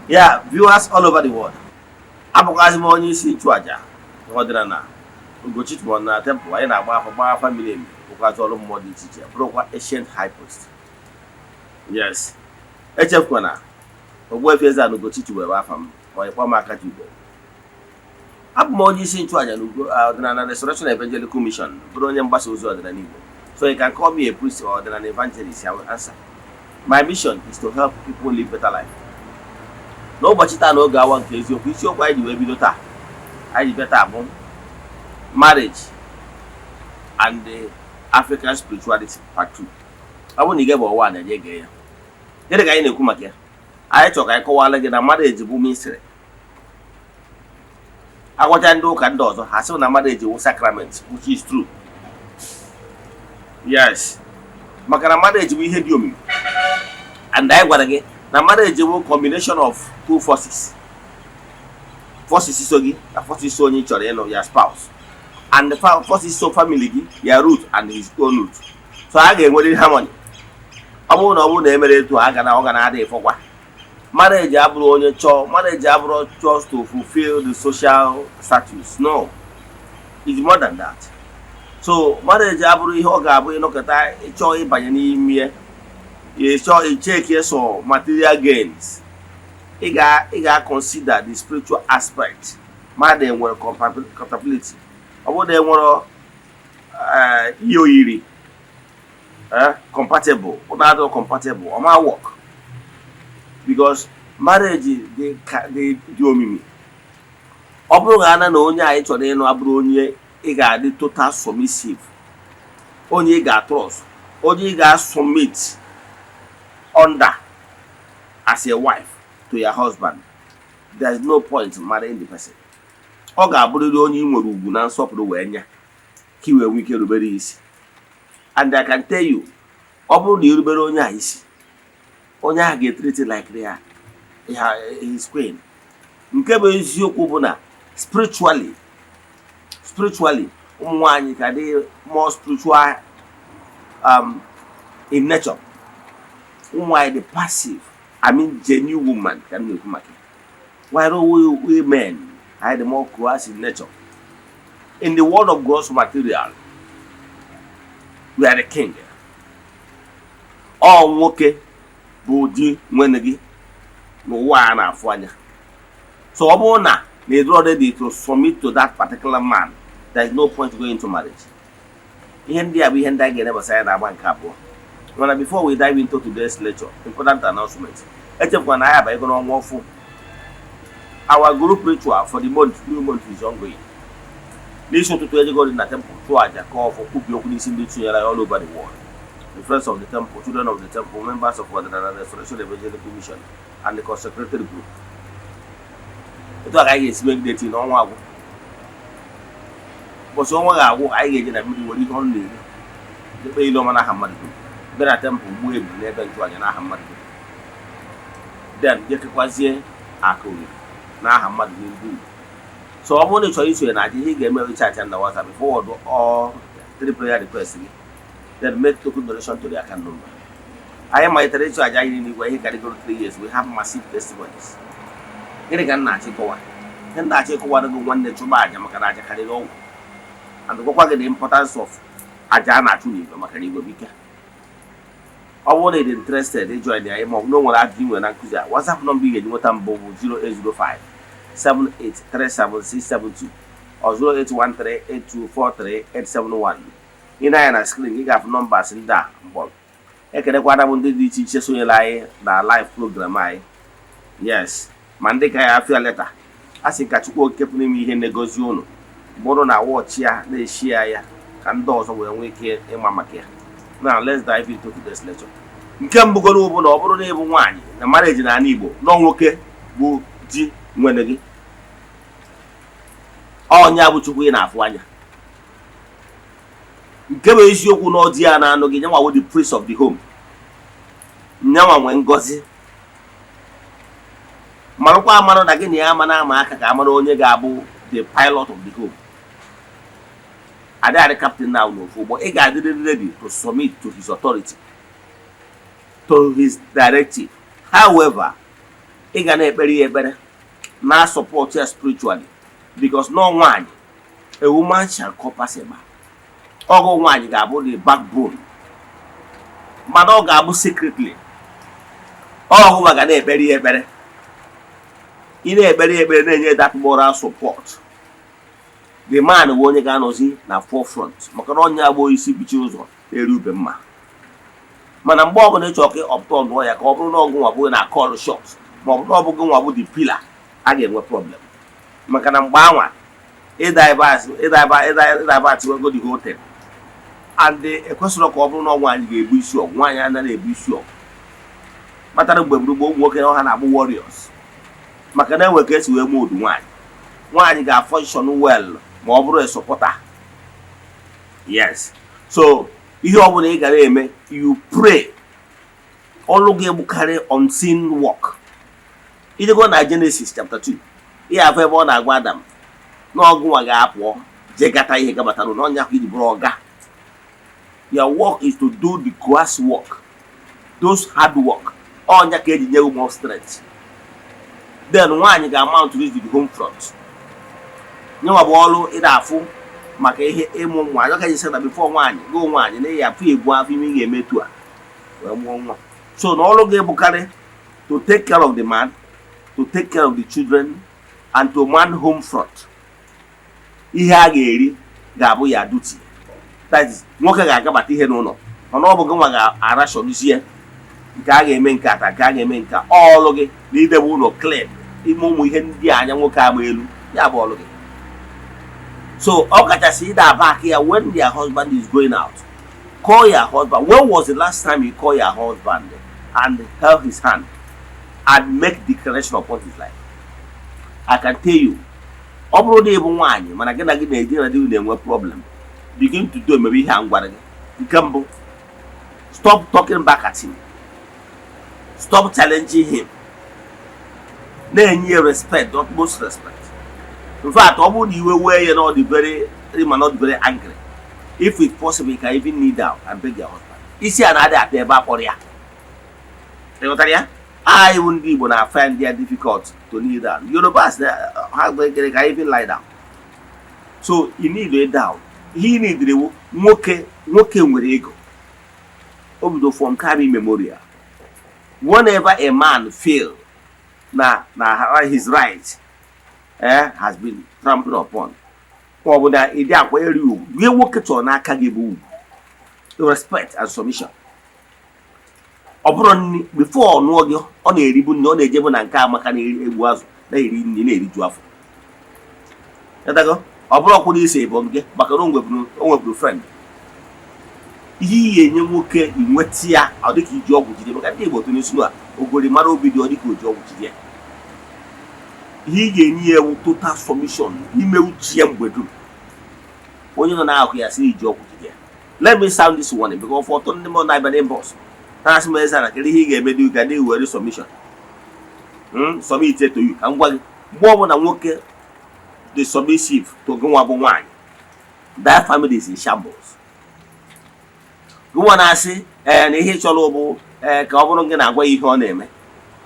Yeah, viewers all over the world. Abụkwazị m onye isi nchụaja ọdịnala Ugochi tụrụ na temple. Anyị na-agba afa, gbaa afa miri emi, bụkwazị ọrụ mmụọ dị iche iche, bụrụkwa ancient high priest. Yes, echefukwana, Ogbuefi Eze-Ana Ugochi tubelu afa m, ma ịkpọ m aka ji ugo. Abụ m onye isi nchụaja na Ugo Ọdịnala Restoration Evangelical Mission, bụrụ onye mgbasa ozi ọdịnala Igbo. So you can call me a priest or ọdịnala evangelist, I will answer. My mission is to help people live better life. N'ụbọchị taa, n'oge awa nke eziokwu, isiokwu anyị ji wee bido taa, anyị ji bịa taa, bụ marriage and the African spirituality part 2. Ọ bụrụ na ị gebe ọwa na eje gee ya. Gịnị ka anyị na-ekwu maka ya? Anyị chọrọ ka anyị kọwara gị na marriage bụ mystery. Agwacha ndị ụka ndị ọzọ, ha sị na marriage bụ sacrament, which is true. Yes, maka na marriage bụ ihe dị omimi, and anyị gwara gị na marriage bụ combination of two forces: forces so gị na forces so onye ị chọrọ ịnụ, ya spouse, and the forces so family gị, ya root and his own root. So a ga-enwerịrị harmony. Ọ bụrụ na emere etu a, ga na ọ ga na-adị ịfọkwa. Marriage abụrụ onye chọọ, marriage abụrụ just to fulfill the social status. No, it's more than that. So marriage abụrụ ihe ọ ga-abụ ịnọkọta ịchọọ ịbanye n'ime ya, ịchọọ icheke so material gains. Ị ga consider the spiritual aspect. Mmadụ enwere compatibility. Ọ bụrụ na enwere ihe oyiri, compatible, ọ na-adị compatible, ọ ma work, because marriage dị dị omimi. Ọ bụrụ na ana na onye anyị chọrọ ịnụ abụrụ onye ị ga-adị total submissive, onye ị ga-trust, onye ị ga-submit under as a wife to your husband, there is no point in marrying the person. Ọ ga-abụrịrị onye ị nwere ugwu na nsọpụrụ wee nye ka ị wee nwee ike rubere ya isi. And I can tell you, ọ bụrụ na ị rubere onye a isi, onye ahụ ga-etreat like ya his queen. Nke bụ eziokwu bụ na spiritually, ụmụ nwanyị ka dị more spiritual in nature. Ụmụ nwanyị dị passive, I mean genuine woman ka m na-ekwu maka ya, while we men anyị dị more coercive in nature. In the world of gross material, we are the king. Ọ nwoke bụ di nwene gị n'ụwa a na-afụ anya. So ọ bụrụ na ị ready to submit to that particular man, there is no point going into marriage. Ihe ndị a bụ ihe ndị anyị ga-enebasa anya na-agba nke abụọ. Mana before we dive into today's lecture, important announcement. Echefukwana na anyị abanyego n'ọnwa ọfụ. Our group ritual for the month, new month, is ongoing. N'isi ụtụtụ, ejego dị na temple chụọ aja, ka ọfụ kwubi okwu n'isi ndị tụnyere all over the world, the friends of the temple, children of the temple, members of Ọdịnala Restoration Evangelical Mission and the consecrated group. Etu a ka anyị ga-esi megide tii n'ọnwa agwụ. Ụbọchị ọnwa ga-agwụ, anyị ga-eje na mmiri, were ihe ọnụ na-eri, ekpe ile ọma n'aha mmadụ dum, bịa na temple, gbuo ebu n'ebe nchụaja n'aha mmadụ dum, then jekekwazie aka oriri n'aha mmadụ niile dum. So ọ bụrụ na ị chọrọ isonye na aja, ihe ị ga-eme, chat na WhatsApp, forward all three prayer requests gị, then make token donation to the account number. Anyị malitere ịchụ aja anyị n'igwe ihe karịgoro 3 years. We have massive testimonies. Gịnị ka m na-achọ ịkọwa? Ihe m na-achọ ịkọwara gị, nwanne, chụba aja, maka na aja karịrị ọgwụ. And gwakwa gị the importance of aja a na-achụ n'igwe, maka na igwe bụ ike. Ọ bụrụ na ị dị interested ịjoin anyị, ma ọ bụ na o nwere ajụjụ ị nwere na nkụzi a, WhatsApp nọmba ị ga-eji nweta mbụ bụ 0805 7837672 or 08138243871. Ị na-anya na screen, ị ga-afụ numbers ndị a mkpọrọ. Ekelekwana m ndị dị iche iche sonyere anyị na live program anyị. Yes, ma ndị ka ya afịa leta a sị ka Chukwu Okike pụrụ ime ihe na-egozi ụnụ bụrụ na watch ya, na-eshi ya ya ka ndị ọzọ wee nwee ike ịma maka ya. Now let's dive into today's lecture. Nke mbụgoro bụ na ọ bụrụ na ịbụ nwaanyị na marriage n'ala Igbo, nọ nwoke bụ di nwere gị, ọnya bụ Chukwu ị na-afụ anya. Nke bụ eziokwu na ọ di ya na-anụ gị, nyanwa wụ the priest of the home, nyanwa nwee ngọzi. Marakwa amarụ na gị na ya ama na ama aka ka amara onye ga-abụ the pilot of the home. Adị adị captain now n'ofu ụgbọ. Ị ga-adịrịrị ready to submit to his authority, to his directive. However, Ị ga na-ekpere ya ekpere, na support ya spiritually, because no nwaanyị, a woman shall compass a man. Ọgụ nwaanyị ga-abụ the backbone, mana ọ ga-abụ secretly. Ọgụ ma ga na-ekpere ya ekpere. Ị na-ekpere ya ekpere, na-enye that moral support. The man bụ onye ga-anọzi na forefront, maka na onye agba isi bichi ụzọ na-eri ube mma. Mana mgbe ọbụla ị chọrọ ka ọpụta nụọ ya, ka ọ bụrụ na ọgụ nwa bụghị na call shot, ma ọ bụ na ọ bụghị nwa bụ the pillar, a ga-enwe problem, maka na mgbe anwa ịdaiva tiwego the whole thing. And ekwesịrị ka ọ bụrụ na nwaanyị ga-ebu isi ọgụ. Nwaanyị anaghị ebu isi ọgụ, kpatara mgbe gburu ụmụ nwoke na ọha na-agbụ warriors, maka na enwe ka esi wee mee odu nwaanyị. Nwaanyị ga-function well ma ọ bụrụ a supporter, yes. So ihe ọbụla ị gara eme, you pray. Ọlụ gị egbukarị unseen work. Ijego na Genesis chapter 2, ihe afọ ebe ọ na-agwa Adam na ọgụ nwa ga-apụọ jegata ihe gabatara n'ọnya ka iji bụrụ ọga. Your work is to do the grass work, those hard work. Ọnya ka eji nye more strength. Then nwaanyị ga-amount to the home front. Nyenwa bụ ọrụ ịda afụ maka ihe ịmụ nwa. Anya ka eji sị na before nwaanyị gụọ nwaanyị na ya afụ ebu afọ ime, ị ga-eme etu a wee mụọ nwa. So na ọrụ gị bụkarị to take care of the man, to take care of the children and to man home front. Ihe a ga-eri ga-abụ ya duty. That is, nwoke ga-agabata ihe n'ụlọ, mana ọ bụ gị nwa ga-arationizie nke a ga-eme, nke ata nke a ga-eme, nke a. Ọlụ gị na idebe ụlọ clean, ime ụmụ ihe ndị a anya nwoke agba elu, ya bụ ọlụ gị. So ọ kachasị ịda aba aka ya when their husband is going out. Call your husband. When was the last time you call your husband and held his hand and make declaration upon his life? I can tell you, ọ bụrụ na ị bụ nwaanyị mana gị na gị na-eji na di na-enwe problem, begin to do, emebe ihe a m gwara gị. Nke mbụ, stop talking back at him, stop challenging him. Na-enye ya respect, utmost respect. In fact, ọ bụrụ na iwe wee ya na ọ dị very, ma not very angry, if it's possible, you can even kneel down and beg your husband. Isi a na-adị ata ebe a kpọrọ ya. Ịghọtara ya? Anyị bụ ndị Igbo na find it difficult to kneel down. Yorubas ha gbegere ka even lie down. So you need to down. Ihe ị need bụ nwoke. Nwoke nwere ego o bido from time immemorial. Whenever a man feel na his right has been trampled upon, ma ọ bụ na ịdị akwanyere ugwu, ihe nwoke chọrọ n'aka gị bụ ugwu, respect and submission. Ọ bụrụ nni, before ọ nụọ gị, ọ na-eribu nri, ọ na-ejebu na nke amaka na-egbu azụ, na-eri nri, na-eriju afọ. Ịtago? Ọ bụrụ ọkwụ na ise bụ gị maka na o nweburu friend. Ihe ị ga-enye nwoke inweta ya, ọ dịka iji ọgwụ jide, maka ndị Igbo tụrụ isi a ogori mara obi dị, ọ dịka oji ọgwụ jide ya. Ihe ị ga-enye ya ewu total submission ime uche ya mgbe dum. Onye nọ n'akụkụ ya sị iji ọgwụ jide ya. Let me sound this warning, because ọtụtụ ndị mmadụ na-abịa n'inbox na-asị m, "Eze, na kedu ihe ị ga-eme dị ka ndị were submission submit to you?" Ka m gwa gị, mgbe ọbụla nwoke dị submissive to gị nwa bụ nwaanyị, that family is in shambles. Gị nwa na-asị ee na ihe ị chọrọ bụ ee ka ọ bụrụ gị na-agwa ya ihe ọ na-eme,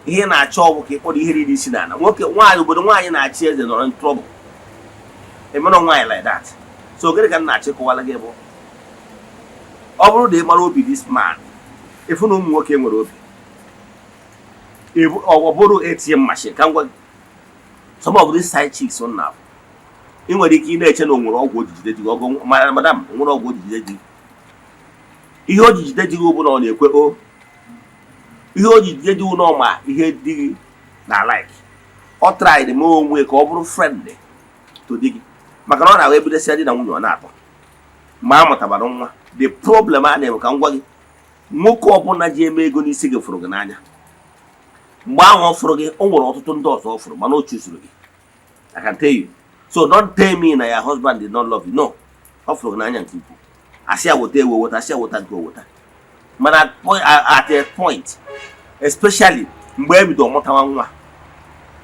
ihe ị na-achọ ọ bụ ka ị kpọrọ ihe riri isi n'ala. Nwoke nwaanyị, obodo nwaanyị na-achị eze nọrọ in trouble. Emerọ nwaanyị like that. So gịnị ka m na-achịkọwala gị bụ, ọ bụrụ na ị mara obi this man, ịfụ na ụmụ nwoke nwere obi. Ọ bụrụ ATM machine, ka m gwa gị, some of these side chicks ọ na ị nwere ike ị na-eche na o nwere ọgwụ ojijide ji ọgụ. Madam, o nwere ọgwụ ojijide ji. Ihe ojijide ji gị bụ na ọ na-ekwe o ihe ojijide ji na ọma ihe di gị na like ọ tried mee onwe ka ọ bụrụ friend to di gị, maka na ọ na-ahụ ebidosia di na nwunye, ọ na-atọ mgbe a mụtabara nwa. The problem a na-enwe, ka m gwa gị, nwoke ọbụla ji eme ego n'isi gị fụrụ gị n'anya. Mgbe ahụ ọ fụrụ gị, o nwere ọtụtụ ndị ọzọ ọ fụrụ, mana o chuzuru gị. I can tell you. So don't tell me na your husband did not love you. No, ọ fụrụ gị n'anya nke ukwuu. Asị ya weta ewe weta, asị ya weta nke o weta. Mana at a point, especially mgbe e bido mụtawa nwa,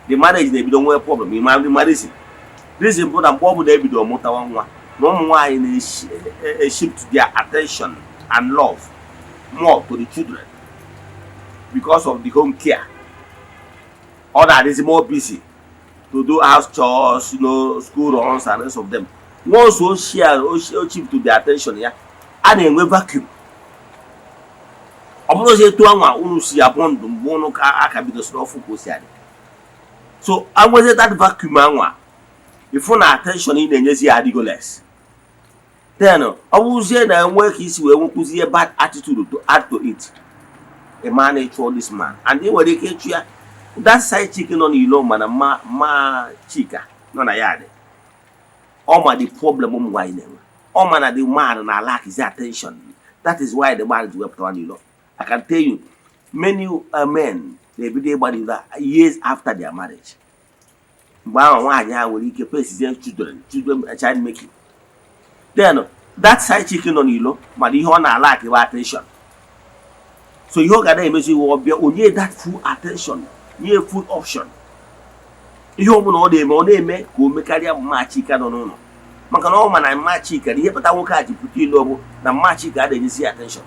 the marriage na-ebido nwee problem. Ịma reason? Reason bụ na mgbe ọ bụla ebido mụtawa nwa, na ụmụ nwaanyị na-shift their attention and love more to the children because of the home care. Ọ na-adịzi more busy to do house chores, school runs and rest of them. Once o share o shift to the attention ya, a na-enwe vacuum. Ọ bụrụzi etu anwa unu si abụ ndụ mgbe unu ka aka bidosiri ọfụ ka o si adị. So anwezi that vacuum anwa, ịfụ na attention ị na-enyezi ya adịgo less. Then ọ bụrụzie na enwe ka isi wee nwekwuzie bad attitude to add to it, a man ịchụọ this man, and ị nwere ike ịchụ ya. That side chick nọ n'ilo, mana mma mma Chika nọ na ya dị, ọ ma the problem ụmụ nwaanyị na-enwe. Ọ ma na the man na lack his attention. That is why the man ji wepụtawa n'ilo. I can tell you, many men na-ebido ịgba n'ilo years after their marriage. Mgbe ahụ nwaanyị ahụ nwere ike facezie children, child making. Then that side chick nọ n'ilo mana ihe ọ na-alack bụ attention. So ihe ọ ga na-emezi iwe, ọbịa onye that full attention, nye full option. Ihe ọ bụla ọ na-eme, ọ na-eme ka o mekarịa mma Chika nọ n'ụlọ, maka na ọ ma na mma Chika na ihe kpata nwoke a ji pụta ilo bụ na mma Chika adịghị attention.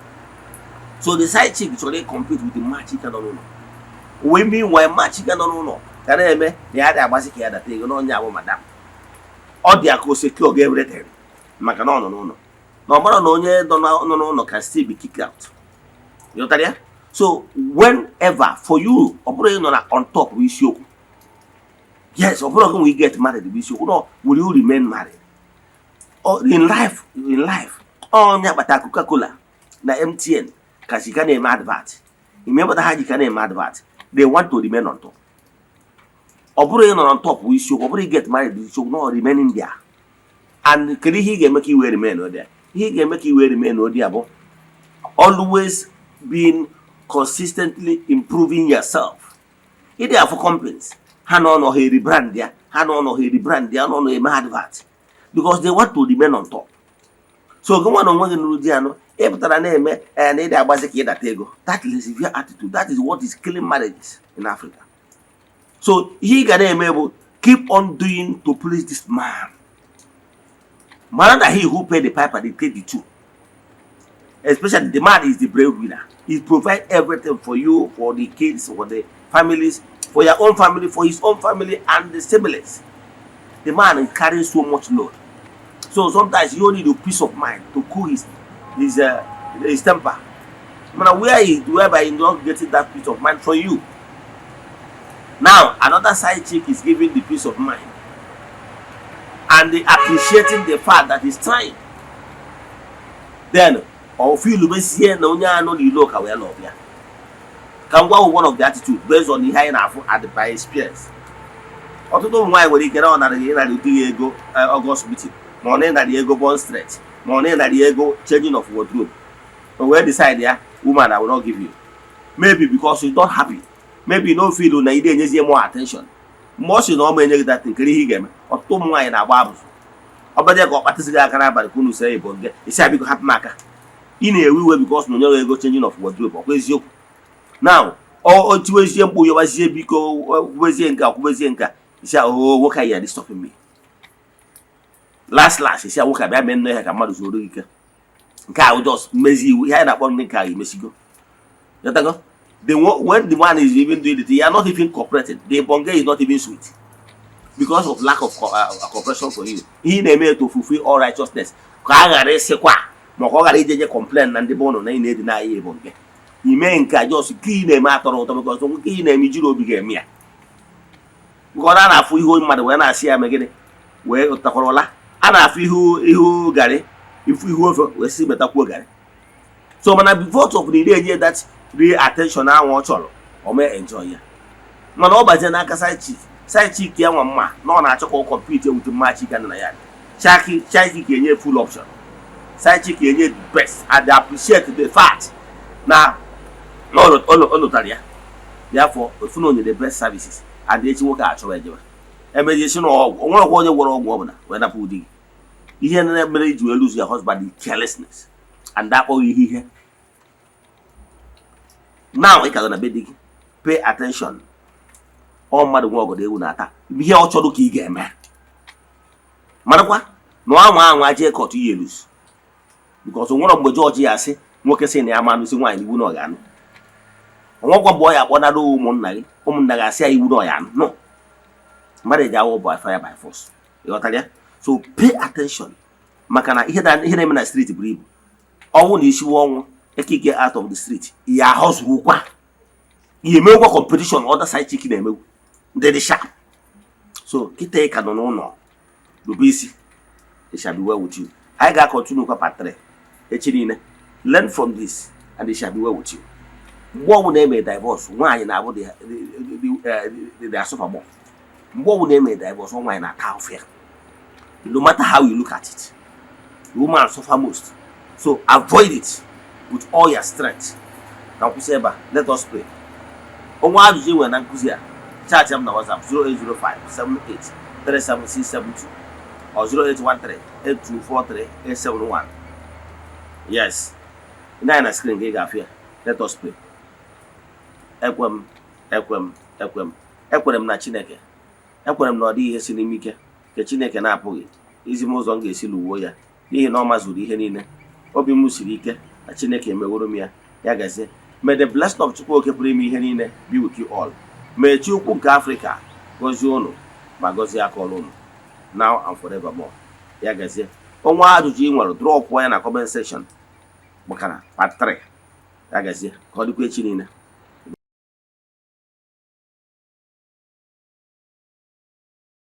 So the side chick chọrọ ị compete with mma Chika nọ n'ụlọ. Wee meanwhile, mma Chika nọ n'ụlọ ga na-eme na ya dị agbasị ka ya data ego n'onye abụ madam. Ọ dị ka o secure ga everything maka na ọ nọ n'ụlọ, na ọ mara na onye nọ n'ụlọ can still be kicked out. Ịghọtara ya? So whenever for you, ọ bụrụ ị nọ na on top bụ isiokwu. Yes, ọ bụrụ gị nwee get married bụ isiokwu. No, will you remain married? Or in life, onye akpata Coca-Cola na MTN ka si ka na-eme advert, imepụta ha ji ka na-eme advert, they want to remain on top. Ọ bụrụ ị nọ on top bụ isiokwu, ọ bụrụ get married bụ isiokwu, no, remaining there. And kedu ihe ị ga-eme ka i wee remain there? Ihe ị ga-eme ka i wee remain there bụ always being consistently improving yourself. Ịdị afụ companies ha nọ nọ ha rebrand ya, ha nọ nọ ha rebrand ya, nọ nọ eme advert because they want to remain on top. So gị nwa na onwe gị nụrụ di anụ, ị pụtara na-eme ee na ịdị agbazi ka ịdata ego. That is severe attitude. That is what is killing marriages in Africa. So ihe ị ga na-eme bụ keep on doing to please this man. Mara na he who pay the piper dey take the tune. Especially the man is the breadwinner. He provide everything for you, for the kids, for the families, for your own family, for his own family and the siblings. The man is carrying so much load. So sometimes you need a peace of mind to cool his temper. Mana where is whereby he not getting that peace of mind from you. Now another side chick is giving the peace of mind and they appreciating the fact that he's trying. Then ọ feel mezie na onye anọ n'ilo ka wee love ya. Ka m gwa one of the attitude based on ihe anyị na-afụ at by experience. Ọtụtụ ụmụ nwaanyị nwere ike na ọ nara ịnara di ya ego August meeting, ma ọ na ịnara ego bone straight, ma ọ na ịnara ego changing of wardrobe. O wee decide ya, "Woman, I will not give you." Maybe because you not happy, maybe you no feel na ị na-enyezie more attention. Mgbe ọ sị na ọ ma enye gị that, nkiri ihe ị ga-eme. Ọtụtụ ụmụ nwaanyị na-agba abụzụ. Ọ bịa ka ọ kpatụsị gị aka n'abalị ka unu see ịbụ nge isi, "Biko hapụ m aka." Ị na-ewe iwe because na onye nwe ego changing of wardrobe. Ọkwa eziokwu? Now o tiwezie mkpu, yọbazie, "Biko," kwubezie nke a, kwubezie nke a, isi, "Oh, nwoke a ya dị stopping me." Last last, isi, "Nwoke a bịa mee nnọọ ihe ka mmadụ zuoro gị ike." Nke a just mmezi iwu ihe anyị na-akpọ ndị nke a emesigo. Yotago? When the man is even doing it, you are not even cooperating. The bonge is not even sweet because of lack of cooperation for you. Ihe ị na-eme to fulfill all righteousness, ka a ghara ịsịkwa ma ọ ghara ijeje complain na ndị be ụnụ na ị na-edina anyị bụ nke ime nke a. Just nke ị na-eme atọrọ ụtọ because nke ị na-eme ijiri obi ga-eme ya, nke ọ na-afụ ihu mmadụ wee na-asị ya megịnị wee ụtakwara ụla a na-afụ ihu ihu garị, ifu ihu ofe wee sị metakwuo garị. So mana before of na iri enye that real attention ahụ ọ chọrọ, ọ mee enjoy ya. Mana ọ bazie n'aka side chick, side chick ya nwa mma na ọ na-achọ ka ọ compete with mma Chika nọ na ya. Chaki side chick enye full option, side chick enye the best and they appreciate the fact na ọ lụtara ya. Therefore, ofu na onye the best services and echi nwoke achọrọ ejebe emezie si na ọgwụ o nwerekwa onye gwọrọ ọgwụ ọbụla wee napụ ụdị gị. Ihe mere iji wee lose your husband is carelessness and akpọghị ihe ihe. Now ị ka nọ na be di gị, pay attention. Ọ mmadụ nwe ọgọdọ ewu na-ata ihe ọ chọrọ ka ị ga-eme. Marakwa na ọ anwa anwa jee court, ihe lose, because o nwere mgbe jọji ya asị nwoke sị na ya ma anụsị nwaanyị iwu na ọ ga-anụ. Onwekwa mgbe ọ ya akpọnara ụmụnna gị, ụmụnna gị asị ya iwu na ọya no marriage awụ by fire by force. Ịghọtara ya? So pay attention, maka na ihe na-eme na street buru ibu. Ọnwụ na isiwe ọnwụ ekike out of the street ya ahọzurukwa ya, emewekwa competition other side chick na-emegwu ndị dị sharp. So kịta ị ka nọ n'ụlọ, rube isi, it shall be well with you. Anyị ga-continue kwa part 3 echi niile. Learn from this and it shall be well with you. Mgbe ọbụla eme divorce, nwaanyị na-abụ the suffer more. Mgbe ọbụla eme divorce, nwaanyị na-ata ahụfụ ya. No matter how you look at it, the woman suffer most. So avoid it with all your strength. Ka m kwụsị ebe a. Let us pray. Onwe ajụjụ ị nwere na nkụzi a, chat m na WhatsApp 0805 78 37672 or 0813 8243 871. Yes, ị na screen ka ị ga-afụ ya. Let us pray. Ekwe m, ekwe m, ekwe m, ekwere m na Chineke. Ekwere m na ọ dịghị ihe si n'ime ike nke Chineke na-apụghị izi m ụzọ m ga-esi lụwuo ya, n'ihi na ọ mazuru ihe niile. Obi m siri ike na Chineke emeworo m ya. Ya gazie. May the blessing of Chukwu Oke pụrụ ime ihe niile be with you all. May Chi ukwu nke Afrịka gọzie unu ma gọzie aka ọrụ unu, now and forevermore. Ya gazie. Onwe ajụjụ ị nwere, drop ya na comment section maka na part 3. Ya gazie, ka ọ dịkwa echi niile.